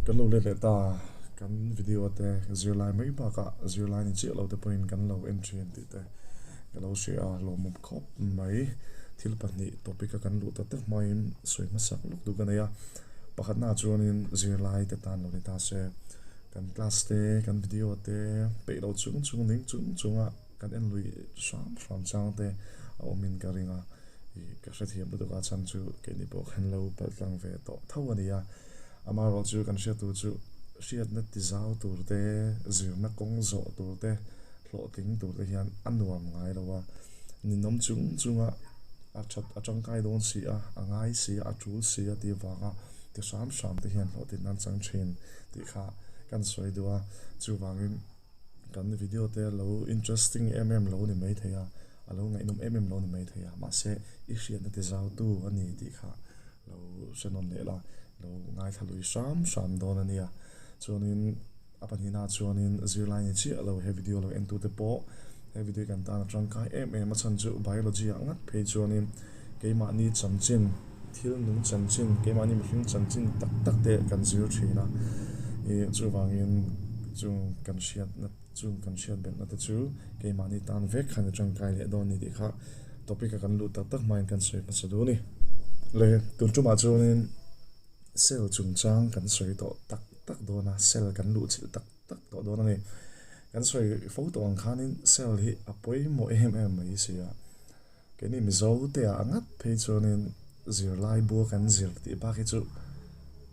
Kan lo let leh ta, kan video te zirlai mai bakah zirlai ni chiah lo te pawhin kan lo en thin tih te ka lo hria a, lawmawm khawp mai. Thil pahnih topic a kan luh ta tak hmain sawi hmasak lawk duh ka nei a, pakhatnaah chuanin zirlai te tan lo ni ta se, kan class te, kan video te peih lo chung chung ning chung chunga kan en lui hram hram chang te a awmin ka ring a, ih ka hrethiam lutuk a chhan chu keini pawh kan lo palh tlang ve tawh tho a ni a. Amaherawh chu kan hriat tur chu hriatna ti zau tur te, zirna kawng zawh tur te, hlawhtling tur te hian a nuam ngai lo a. Ninawm chung chunga a that a tangkai dawn si a, a ngai si a, a tul si a tih vanga ti hram hram te hian hlawhtlin nan chang thin tih kha kan sawi duh a. Chuvangin kan video te lo interesting em em lo ni maithei a, a lo ngaihnawm em em lo ni maithei a, mahse i hriatna ti zautu a ni tih kha lo hre nawn leh la, lo ngaithla lui hram hram dawn a nia. Chuanin a pahnihnaah chuanin zirlai ni chiah lo he video lo entute pawh he video hi kan tan a tangkai em em a chhan chu biology ah ngat phei chuanin keimahni chanchin thil nung chanchin keimahni mihring chanchin tak tak te kan zir thin a ih chuvangin chung kan hriatna chung kan hriat belhna te chu keimahni tan vek khan a tangkai leh dawn a ni tih kha topic a kan luh tak tak hmain kan sawi hmasa duh a ni. Le tun tumah chuanin cell chungchang kan sawi tawh tak tak dawn a, cell kan luh chilh tak tak tawh dawn a ni. Kan sawi fo tawh ang khanin cell hi a pawimawh em em mai si a, keini Mizo te ah ngat phei chuanin zirlai bua kan zir tih bak hi chu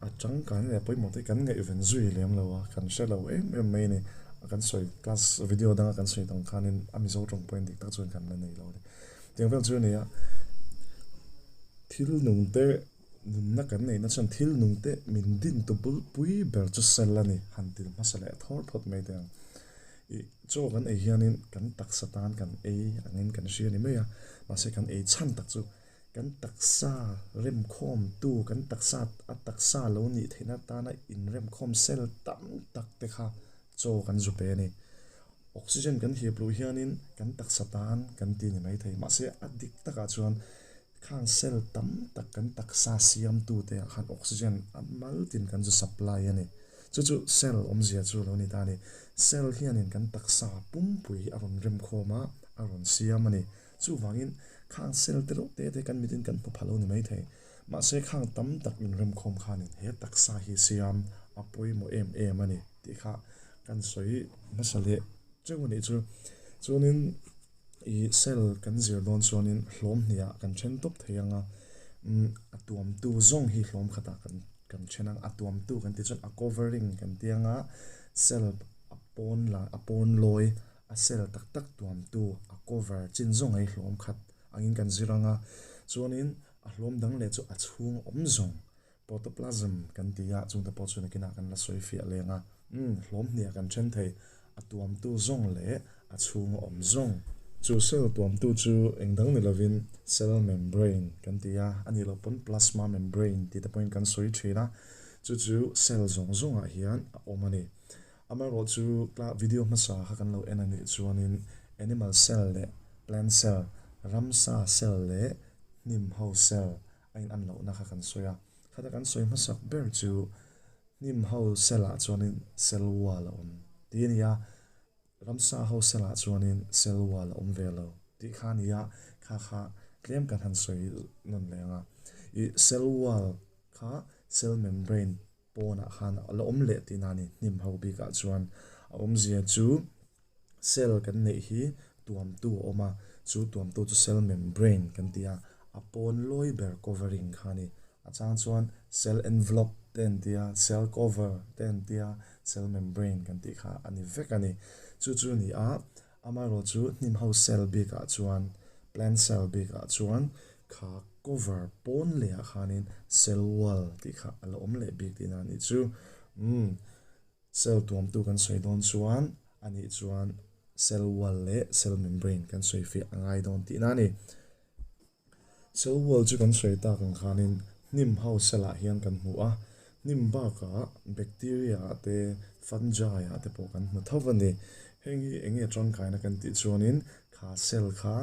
a tangkai leh a pawimawh te hi kan ngaihven zui lem lo a, kan hre lo em em mai a ni. Kan sawi class video danga kan sawi tawng khanin a Mizo tawng pawhin dik tak chuan kan la nei lo a ni. Tiang vel chu a ni a, thil nung te nunna kan neihna chuan thil nung te min din tu bulpui ber chu cell a ni, han til hmasa leh thawr phawt mai teh ang. Ih chaw kan ei hianin kan taksa tan kan ei angin kan hria ni mai a, mahse kan ei chhan tak chu kan taksa remkhawmtu, kan taksa a taksa lo nih theihna atana inremkhawm cell tam tak te kha chaw kan zu pe a ni. Oxygen kan hip luh hianin kan taksa tan kan ti ni mai thei. Mahse a dik takah chuan khang cell tam tak kan taksa siamtute ah khan oxygen a maltin kan zu supply a ni. Chu chu cell awmzia chu lo ni ta a ni. Cell hianin kan taksa pumpui hi a rawn remkhawm a, a rawn siam a ni. Chuvangin khang cell te reuh te te kan mitin kan hmu pha lo ni mai thei. Mahse khang tam tak inremkhawm khanin he taksa hi siam a pawimawh em em a ni tih kha kan sawi hmasa leh cheu a nih chu. Chuanin ih cell kan zir dawn chuanin hlawm hniah kan then tawp thei ang a, umm a tuamtu zawng hi hlawm khatah kan kan then ang a, tuamtu kan tih chuan a covering kan ti ang a, cell a pawn la a pawn lawi a cell tak tak tuamtu a cover chin zawng hi hlawm khat angin kan zir ang a, chuanin a hlawm dang leh chu a chhung awm zawng protoplasm kan ti a, chungte pawh chu nakinah kan la sawi fiah leng a, umm hlawm hniah kan then thei, a tuamtu zawng leh a chhung awm zawng. Chu cell tuamtu chu eng dang ni lovin cell membrane kan ti a, a nih loh pawn plasma membrane tih te pawhin kan sawi thin a, chu chu cell zawng zawngah hian a awm a ni. Amaherawh chu video hmasa kha kan lo en a nih chuanin animal cell leh plant cell, ramsa cell leh hnim ho cell a in an lohna kha kan sawi a. Khata kan sawi hmasak ber chu hnim ho cell ah chuanin cell wall a awm tih a ni a, ramsa ho cell ah chuanin cell wall a awm ve lo tih kha a ni a, kha kha tlem kan han sawi nawn leh ang a. Ih cell wall kha cell membrane pawnah khan a la awm leh tihna a ni. Hnim ho bikah chuan a awmzia chu cell kan neih hi tuamtu a awm a, chu tuamtu chu cell membrane kan ti a, a pawn lawi ber covering kha a ni. A chang chuan cell envelope te an ti a, cell cover te an ti a, cell membrane kan tih kha a ni vek a ni. Chu chu a ni a, Amaherawh chu hnim ho cell bikah chuan, plant cell bikah chuan kha cover pawn leh ah khanin cell wall tih kha a la awm leh bik tihna a nih chu. Umm cell tuamtu kan sawi dawn chuan a nih chuan cell wall leh cell membrane kan sawi fiah a ngai dawn tihna a ni. Cell wall chu kan sawi tak ang khanin hnim ho cell ah hian kan hmu a, hnim bakah bacteria ah te fungi ah te pawh kan hmu tho a ni. Heng hi eng nge tangkaina kan tih chuanin kha cell kha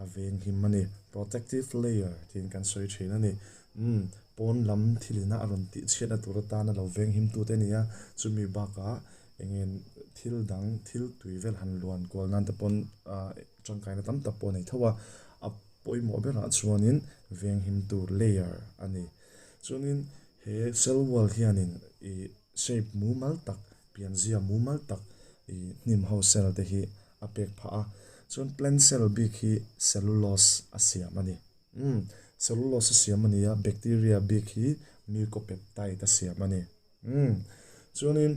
a veng him a ni, protective layer tiin kan sawi thin a ni. Umm pawn lam thil ina a rawn tih chhiatna tur atana lo veng him tute a ni a, chumi bakah eng nge thil dang thil tui vel han luan kual nan te pawn ah tangkaina tam tak pawh a nei tho a, a pawimawh berah chuanin veng him tur layer a ni. Chuanin he cell wall hianin ih shape mumal tak pianzia mumal tak ih hnim ho cell te hi a pek phah a, chuan plant cell bik hi cellulose a siam a ni. Umm, cellulose a siam a ni a, bacteria bik hi mucopeptide a siam a ni. Umm, chuanin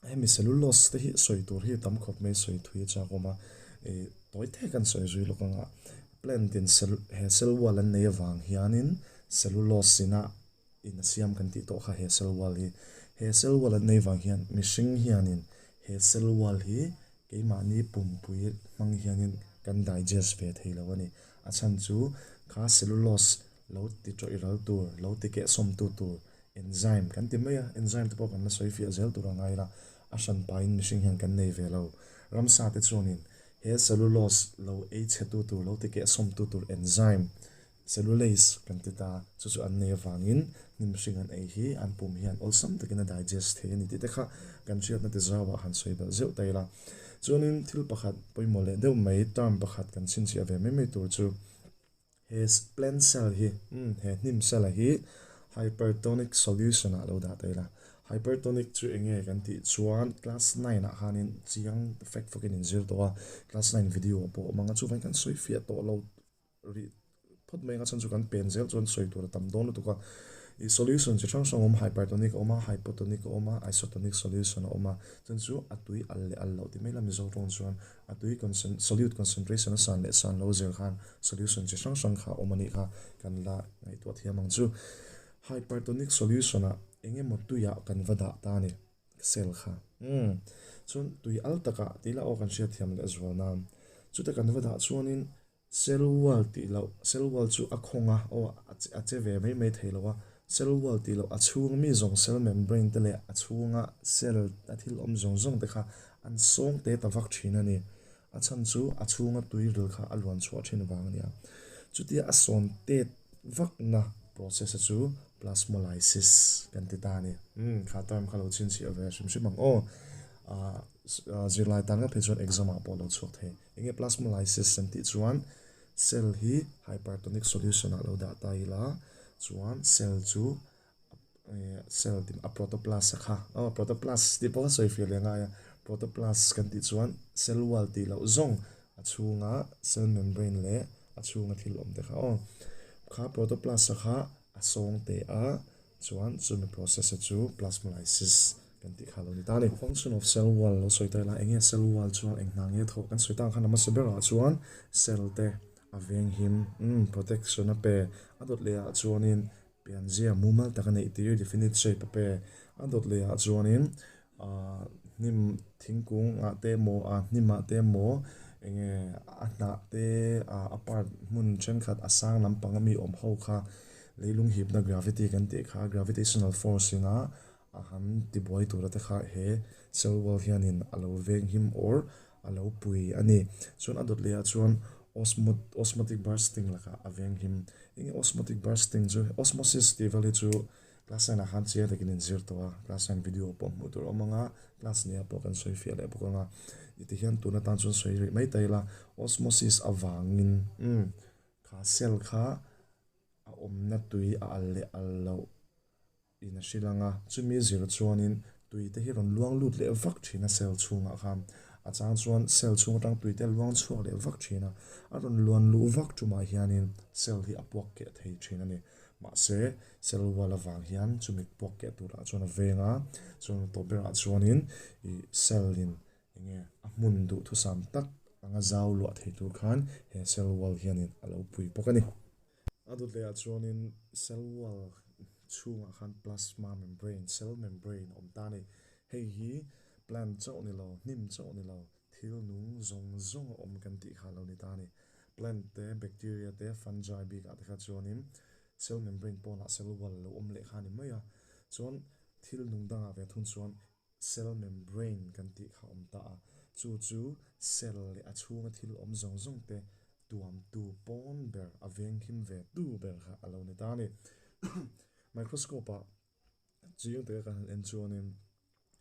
hemi cellulose te hi sawi tur hi tam khawp mai sawi thui a chak awm a, ih tawi thek an sawi zui lawk ang a, plant in cell he cell wall an nei avang hianin cellulose ina in a siam kan tih tawh kha he cell wall hi. He cell wall an nei vang hian mihring hianin he cell wall hi keimahni pumpui hmang hianin kan digest ve thei lo a ni. A chhan chu kha cellulose lo ti tawih ral tur, lo ti kehsawmtu tur enzyme kan ti mai a, enzyme te pawh kan la sawi fiah zel tur a ngai la, a hran pahin mihring hian kan nei ve lo. Ramsa te chuanin he cellulose lo ei chhetu tur, lo ti kehsawmtu tur enzyme Cellulase kan ti ta, chu chu an nei avangin hnim hring an ei hi an pum hian awlsam takin a digest thei a ni tih te kha kan hriatna ti zauah han sawi belh zeuh ta ila. Chuanin thil pakhat pawimawh leh deuh mai term pakhat kan chhinchhiah ve mai mai tur chu he plant cell hi, umm he hnim cell a hi hypertonic solution ah lo dah ta ila. Hypertonic chu eng nge kan tih chuan class nine ah khanin chiang fek fawkin inzir tawh a, class nine video ah pawh a awm ang a, chuvangin kan sawi fiah tawh lo. rih phawt mai anga chhan chu kan pen zel chuan sawi tur a tam dawn lutuk a, ih solution chi hrang hrang a awm hypertonic a awm a, hypotonic a awm a, isotonic solution a awm a, chuan chu a tui al leh al loh ti mai la Mizo tawng chuan a tui solute concentration a san leh san lo zir khan solution chi hrang hrang kha a awm a nih kha kan la ngaihtuah thiam ang chu. Hypertonic solution ah eng emaw tuiah kan va dah ta a ni cell kha umm chuan tui al takah tih lah aw kan hriatthiam leh zual nan chutah kan va dah chuanin Cell wall tih loh, cell wall chu a khawng a, aw a che ve mai mai thei lo a, cell wall tih loh a chhung mi zawng cell membrane te leh a chhunga cell a thil awm zawng zawng te kha an sawng te ta vak thin a ni. A chhan chu a chhunga tui ril kha a luan chhuah thin vang a nia. Chutia a sawn tet vakna process a chu plasmolysis kan ti ta a ni. Umm kha term kha lo chhinchhiah ve hrim hrim ang aw. Ahh zirlai tan ngawt phei chuan exam ah pawh a lo chhuak thei. Enge plasmolysis an tih chuan cell hi hypertonic solution ah lo dah ta ila chuan cell chu cell tin a protoplast a kha aw protoplast tih pawh kha sawi fiah leh ngai a protoplast kan tih chuan cell wall tih loh zawng a chhunga cell membrane leh a chhunga thil awm te kha aw kha protoplast a kha a sawng teh a Chuan chumi process a chu plasmolysis kan tih kha lo ni ta a ni. Function of cell wall lo sawi ta ila, enge cell wall chuan eng hna nge thawh kan sawi ta ang khan a hmasa berah chuan cell te a veng him, umm protection a pe, a dawt leh ah chuanin pianzia mumal tak a neih tir, definite shape a pe, a dawt leh ah chuanin ahh hnim thingkung ah te emaw ah hnim ah te emaw enge a hnah te ah a part hmun thenkhat a sang lampang ami awm ho kha Leilung hipna gravity kan tih kha gravitational force ina a han tibuai tura te kha he cell wall hianin a lo veng him or a lo pui a ni. Chuan a dawt lehah chuan osmotic bursting lakah a veng him. Enge osmotic bursting chu? Osmosis tih vel hi chu class nine ah khan chiang takin inzir tawh a, class nine video pawh hmuh tur a awm ang a, class nia pawh kan sawi fiah leh bawk ang a. Tihian tun atan chuan sawi rih mai ta ila, osmosis avangin umm kha cell kha A awmna tui a al leh al loh in a hrilh ang a, chumi zir chuanin tui te hi rawn luang lut leh vak thin a cell chhungah khan. A chang chuan cell chhung atang tui te a luang chhuak leh vak thin a, a rawn luan luh vak tumah hianin cell hi a puak keh thei thin a ni. Mahse, cell wall avang hian chumi puak keh turah chuan a veng a, chuan tawp berah chuanin ih cell in Enge a hmun duhthusam tak anga zau luah thei tur khan he cell wall hianin a lo pui bawk a ni. A dawt lehah chuanin cell wall chhungah khan plasma membrane, cell membrane, a awm ta a ni. Hei hi plant chauh ni lo, hnim chauh ni lo, thil nung zawng zawng a awm kan tih kha a lo ni ta a ni. Plant te, bacteria te, fungi bikah te kha chuanin cell membrane pawnah cell wall a lo awm leh kha a ni mai a. Chuan thil nung dangah ve thung chuan Cell membrane kan tih kha awm ta a, chu chu cell leh a chhunga thil awm zawng zawng te tuamtu pawn ber, a venghim ve tu ber kha a lo ni ta a ni. Microscope ah chiang taka kan han en chuanin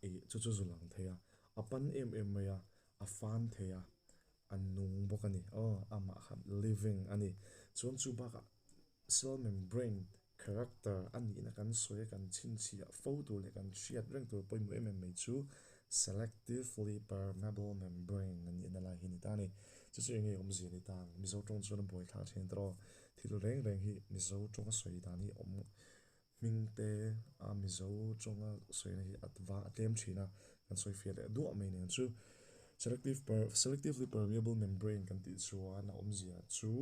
ih chu chu zu lang thei a, a pan em em mai a, a fan thei a, a nung bawk a ni. Aw amah kha living a ni. Chuan chu bakah cell membrane character a nihna kan sawi a, kan chhinchhiah fo tur leh kan hriat reng tur pawimawh em em mai chu selectively permeable membrane a nihna lai hi a ni ta a ni. Chu chu eng nge awmzia ni ta ang? Mizo tawng chuan a buaithlak thin tawh. Thil reng reng hi Mizo tawnga sawi dan hi awm hming te a Mizo tawnga sawina hi a va a tlem thin a, kan sawi fiah leh duah mai nen chu. Selective per selectively permeable membrane kan tih chuan a awmzia chu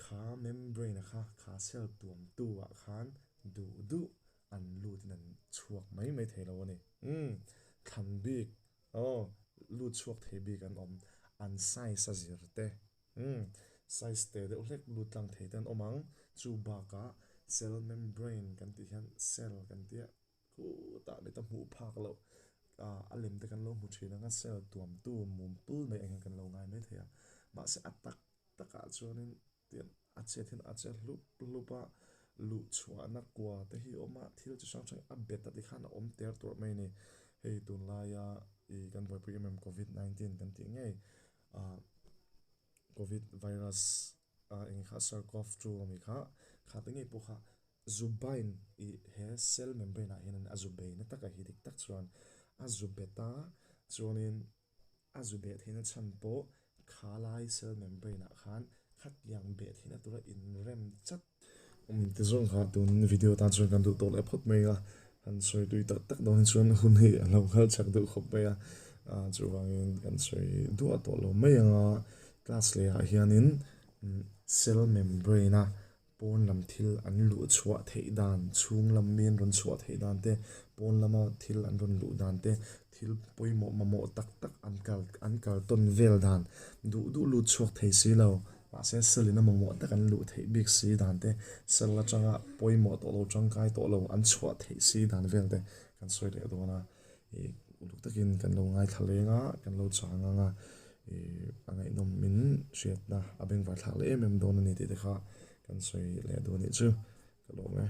kha membrane a kha kha cell tuamtu ah khan duh duh an lut in an chhuak mai mai thei lo a ni. Umm thlan bik aw lut chhuak thei bik an awm an size a zir te. Umm, size te deuh hlek lut tlang thei te an awm ang. Chu bakah cell membrane kan tih hian cell kan tia khutah mit a hmuh phak loh ah a lem te kan lo hmu thin ang a, cell tuamtu mum pul mai ang hian kan lo ngai mai thei a. Mahse a tak takah chuanin tiang a chet hian a che hlup hlup a, luh chhuahna kua te hi a awm a, thil chi hrang hrang a bet a tikhan a awm ter tur mai a ni. Hei tunlaia ih kan buaipui em em covid 19 kan tih ngei ah covid virus ah eng kha sar-cov 2 ami kha kha te ngei pawh kha zu bind ih he cell membrane ah hian a zu bei na taka hi dik tak chuan a zu bet a chuanin a zu beh theihna chhan pawh kha lai cell membrane ah khan khatiang beh theihna tura inrem chat Ti zawng kha tun video tan chuan kan duh tawh leh phawt mai a, han sawi tui tak tak dawn hi chuan hun hi a lo kal chak deuh khawp mai a, chuvangin kan sawi duah tawh lo mai ang a, class leh ah hianin cell membrane a pawn lam thil an luh chhuah theih dan chhung lam mi an rawn chhuah theih dan te pawn lama thil an rawn luh dan te thil pawimawh mamawh tak tak an kal an kal tawn vel dan duh duh lut chhuak thei si lo. Mahse cell in a mamawh tak an luh theih bik si dan te, cell atanga pawimawh tawh lo tangkai tawh lo an chhuah theih si dan vel te kan sawi leh dawn a. Ih uluk takin kan lo ngaithla leng a, kan lo chang ang a, ih a ngaihnawm min hriatna a bengvar thlak leh em em dawn a ni tih te kha kan sawi leh duh a nih chu ka lawm e.